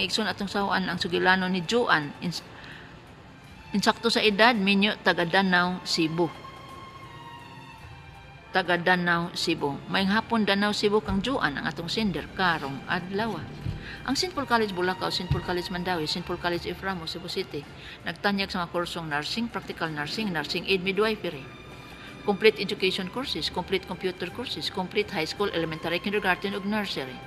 Mga igsoon, atong sawaan ang sugilanon ni Joan. Insakto sa edad, minyo, taga Danao, Cebu. Taga Danao, Cebu. Maayong hapon, Danao, Cebu, kang Joan ang atong sender karong adlaw. Ang St. Paul College Bulacau, St. Paul College Mandaue, St. Paul College F. Ramos, Cebu City, nagtanyag sa mga kursong nursing, practical nursing, nursing aid, midwifery, complete education courses, complete computer courses, complete high school, elementary, kindergarten ug nursery.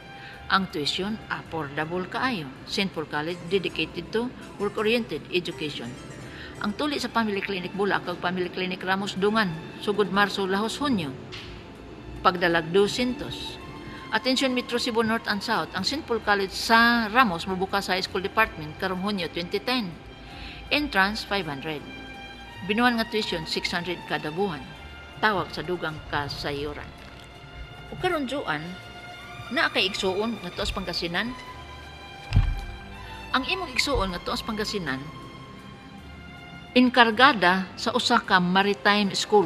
Ang tuition affordable kaayo. St. Paul College, dedicated to work-oriented education. Ang tuli sa Family Clinic Bulac ug Family Clinic Ramos Dungan, sugod Marso lahos Hunyo. Pagdalag 200. Attention Metro Cebu North and South, ang St. Paul College sa Ramos mobukas sa High School Department karong Hunyo 2010. Entrance 500. Binuan nga tuition 600 kada buwan. Tawag sa dugang kasayuran. Ug karon, Joan, naa kay igsuon nga tuas Pangasinan. Ang imong igsuon nga tuas Pangasinan enkargada sa usa ka maritime school.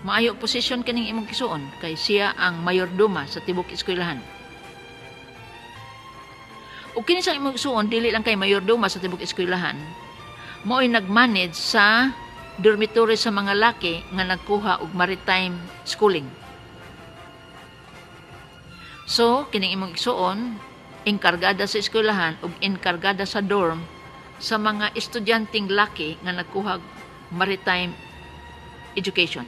Maayo posisyon kining imong igsuon kay siya ang mayordoma sa tibok eskwelahan. Ug kini sa imong igsuon, dili lang kay mayordoma sa tibok eskwelahan, mao'y nagmanage sa dormitory sa mga laki nga nagkuha og maritime schooling. So, kining imong igsuon, enkargada sa eskwelahan ug enkargada sa dorm sa mga estudyanteng laki nga nagkuha maritime education.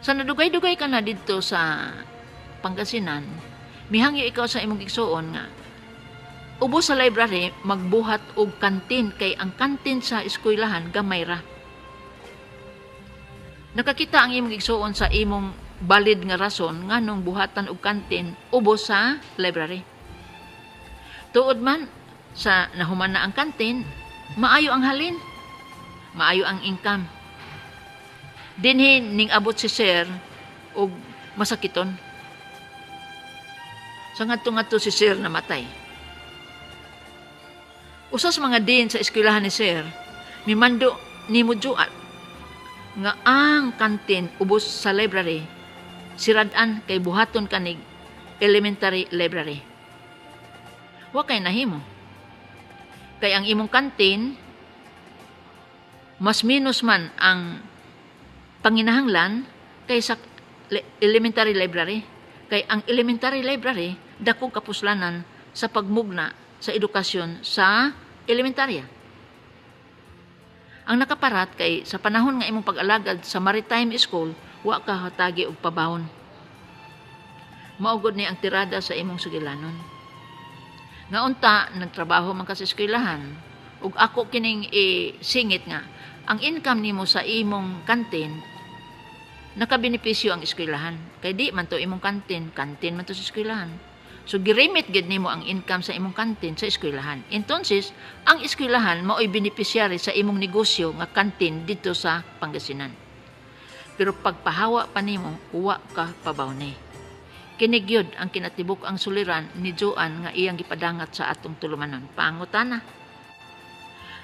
Sa nadugay-dugay ka na didto sa Pangasinan, mihangyo ikaw sa imong igsuon nga ubos sa library magbuhat og kantin kay ang kantin sa eskwelahan gamay ra. Nakakita ang imong igsuon sa imong valid nga rason nganong buhatan og kantin ubos sa library. Tuod man, sa nahuman na ang kantin, maayo ang halin, maayo ang income. Dinhi ning abot si sir og masakiton. Sa ngadto-ngadto si sir namatay. Usa sa mga dean sa eskwelahan ni sir, mimando nimo, Joan, nga ang kantin ubos sa library sirad-an kay buhaton kanig elementary library. Wa kay nahimo. Kay ang imong kantin mas minus man ang panginahanglan kaysa elementary library. Kay ang elementary library dakong kapuslanan sa pagmugna sa edukasyon sa elementarya. Ang nakaparat kay sa panahon nga imong pag-alagad sa maritime school, wa ka hatagi og pabawon. Mao gud ni ang tirada sa imong sugilanon. Nga unta nagtrabaho man ka sa eskwelahan ug ako kining isingit nga ang income nimo sa imong kantin nakabenepisyo ang eskwelahan. Kay di man to imong kantin, kantin man to sa eskwelahan. So giremit gid nimo ang income sa imong kantin sa eskwelahan. Entonces, ang eskwelahan mao'y beneficiary sa imong negosyo nga kantin didto sa Pangasinan. Pero pagpahawa pa nimo, wa ka pabawne. Kini gyud ang kinatibuk ang suliran ni Joan nga iyang gipadangat sa atong tulumanon. Pangutana.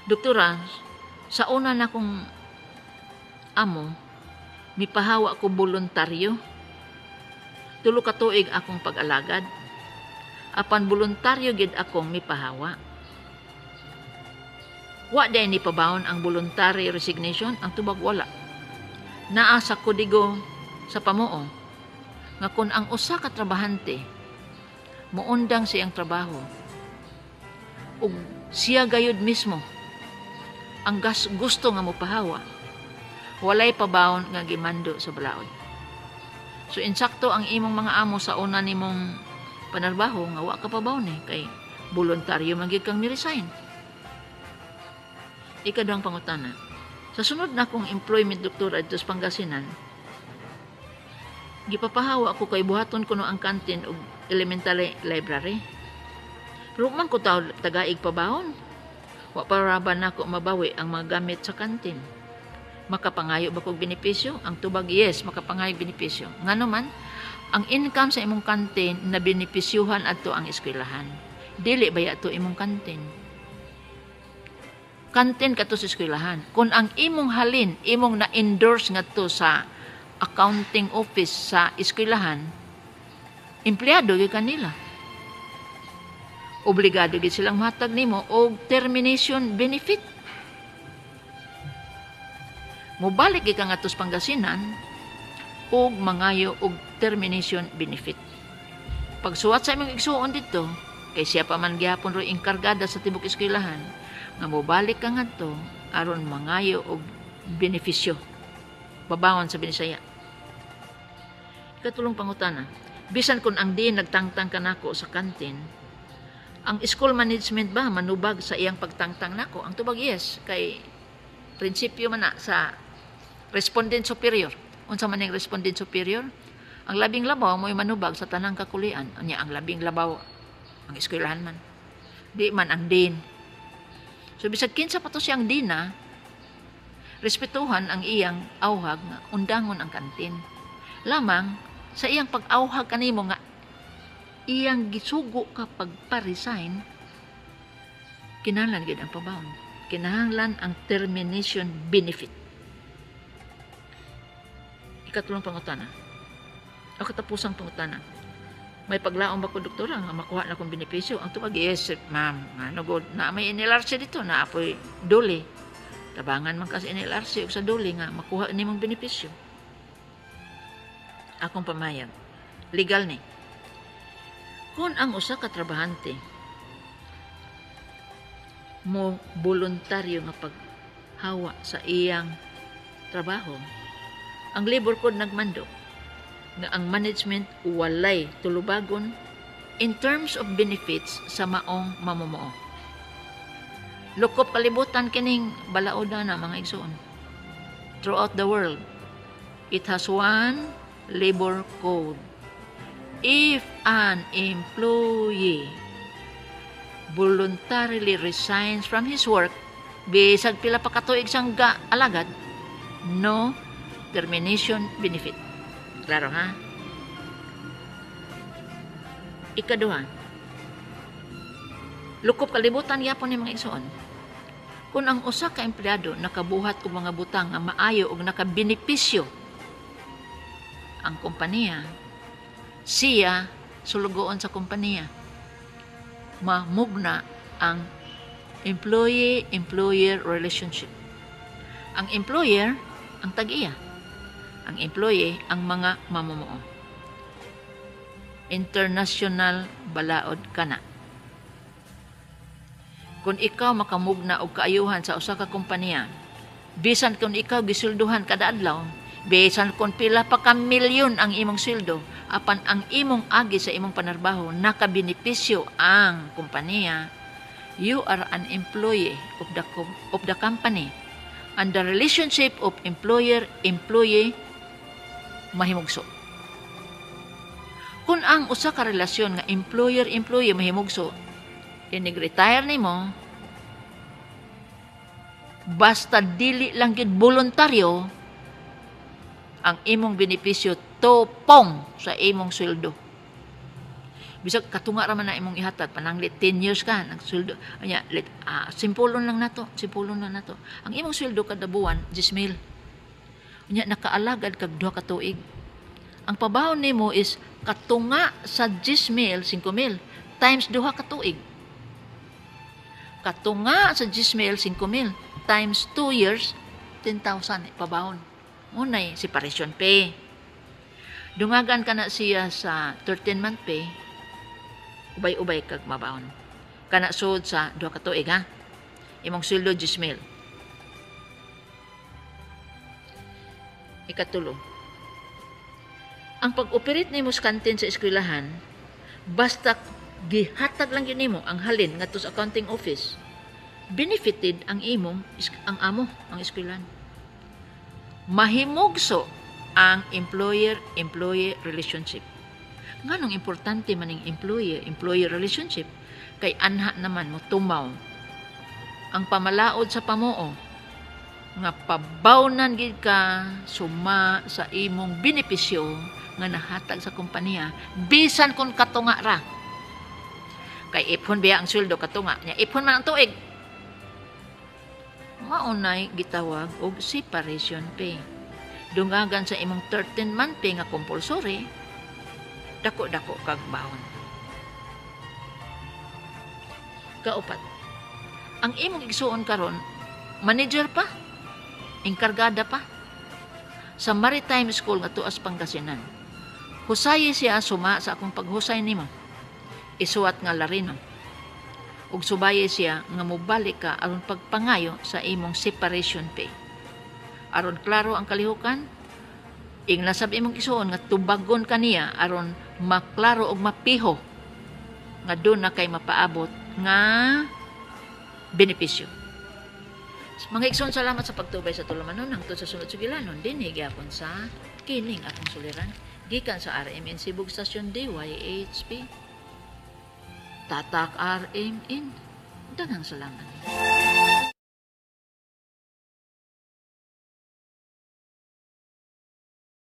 "Doktora, sa una na kong amo, mipahawa ko voluntaryo. 3 ka tuig akong pag-alagad. Apan voluntaryo gid akong mipahawa. Wa diay ni pabawon ang voluntary resignation?" Ang tubag, wala. Naa sa kodigo sa pamuo nga kung ang usa ka trabahante moundang siyang trabaho ug siya gayud mismo ang gusto nga mopahawa, walay pabawon nga gimando sa balaod. So insakto ang imong mga amo sa una nimong panarbaho nga wa ka pabawon eh, kay voluntaryo man gyud kang mi-resign. Ikaduhang pangutana. "Sa sunod na akong employment, doktor, adto sa Pangasinan, gipapahawa ko kay buhaton kuno ang kantin og elementary library. Pero man ko tagaig pabawon. Wa pa ra ba nako mabawi ang mga gamit sa kantin? Makapangayo ba kog benepisyo?" Ang tubag, yes, makapangayo benepisyo. Ngano man, ang income sa imong kantin na benepisyuhan adto ang eskwelahan. Dili baya to imong kantin. Kantin kato sa eskwelahan. Kung ang imong halin, imong na-endorse ngadto sa accounting office sa eskwelahan, Empleyado gyud kanila. Obligado gyud silang matag nimo og termination benefit. Mobalik gyud ka ngadto sa Pangasinan og mangayo og termination benefit. Pagsuwat sa imong igsuon didto, kay siya pa man gihapon ro enkargada sa tibok eskwelahan, nga mobalik ka ngadto aron mangayo og benepisyo. Babawon sa Binisaya. Ikatulong pangutana, bisan kung ang dean nagtangtang kanako sa kantin, ang school management ba manubag sa iyang pagtangtang nako? Ang tubag, yes, kay prinsipyo man na sa respondent superior. Unsa man ning respondent superior? Ang labing labaw mo'y manubag sa tanang kakulian. Unya ang labing labaw ang eskwelahan man. Di man ang dean. So bisag kinsa pa to siyang dean na, respetuhan ang iyang auhag nga undangon ang kantin. Lamang sa iyang pag-auhag kanimo nga iyang gisugo ka pagpa-resign, kinahanglan gid ang pabawon. Kinahanglan ang termination benefit. Ikatulong pangutana. O katapusang pangutana. May paglaom ba ko, doktora, nga makuha na kong benepisyo? Ang tubag, yes, ma'am. Ano god, na may NLRC dito, na apoy DOLE. Tabangan man ka sa NLRC o sa DOLE nga makuha nimong benepisyo. Akong pamayag. Legal ni. Kung ang usa ka trabahante mo voluntaryo nga paghawa sa iyang trabaho, ang labor code nagmando nga ang management walay tulubagon in terms of benefits sa maong mamumuo. Lukop kalibutan kining balaoda na, mga igsoon. Throughout the world, it has one labor code. If an employee voluntarily resigns from his work, bisag pila pa katuig siyang ga alagad, no termination benefit. Klaro ha? Ikaduha, lukop kalibutan yapon ni, mga igsoon. Kung ang usa ka empleyado nakabuhat og mga butang nga maayo og nakabenepisyo ang kompanya, siya sulugoon sa kompanya. Mamugna ang employee-employer relationship. Ang employer, ang tag-iya. Ang employee, ang mga mamumuo. International balaod kana. Kung ikaw makamugna og kaayuhan sa usa ka kompanya, bisan kung ikaw gisulduhan kada adlaw, bisan kung pila pa ka milyon ang imong sweldo, apan ang imong agi sa imong panarbaho nakabenepisyo ang kompanya, you are an employee of the company. And the relationship of employer-employee mahimugso. Kung ang usa ka relasyon nga employer-employee mahimugso, inig-retire nimo, basta dili lang gyud voluntaryo, ang imong benepisyo tupong sa imong sweldo. Bisag katunga ra man na imong ihatag, pananglit 10 years ka nagsweldo. Anya, let, simpolon lang nato, simpolon lang nato. Ang imong sweldo kada buwan 10,000. Unya nakaalagad kag 2 ka tuig. Ang pabawon nimo is katunga sa 10,000, 5,000 times 2 ka tuig. Katunga sa 10,000, 5,000 times 2 years, 10,000 pabawon. Unay separation pay. Dungagan ka na siya sa 13-month pay, ubay-ubay kag mabawon. Kana sud sa 2 ka tuig ha. Imong sweldo 10,000. Ikatulo. Ang pag-operate nimo sa kantin sa eskwelahan, basta gihatag lang yun nimo ang halin ngadto sa accounting office, benefited ang imong ang amo ang eskwelahan. Mahimugso ang employer-employee relationship. Nganong importante maning employee-employee relationship? Kay anha naman mo tumaw ang pamalaod sa pamuo nga pabawnan gid ka suma sa imong benepisyo nga nahatag sa kompanya bisan kung katunga ra. Kay iphon biya ang sweldo katunga nya, iphon man ang tuig. Maunay gitawag og separation pay. Dungagan sa imong 13-month pay nga compulsory, Dako-dako kag bahon. Kaupat, ang imong igsuon karon, manager pa, enkargada pa sa Maritime School nga tuas Pangasinan. Husayi siya suma sa akong paghusay nimo. Isuwat nga Larino. Ug subayi siya nga mobalik ka aron pagpangayo sa imong separation pay. Aron klaro ang kalihukan, ingna sab imong igsuon nga tubagon kaniya aron maklaro og mapiho nga duna kay mapaabot nga benepisyo. Mga igsoon, salamat sa pagtubay sa tulumanon hangtod sa sunod sugilanon dinhi gyapon sa kining akong suliran gikan sa RMN Cebu Station DYHP. Tatak RMN. Daghang salamat.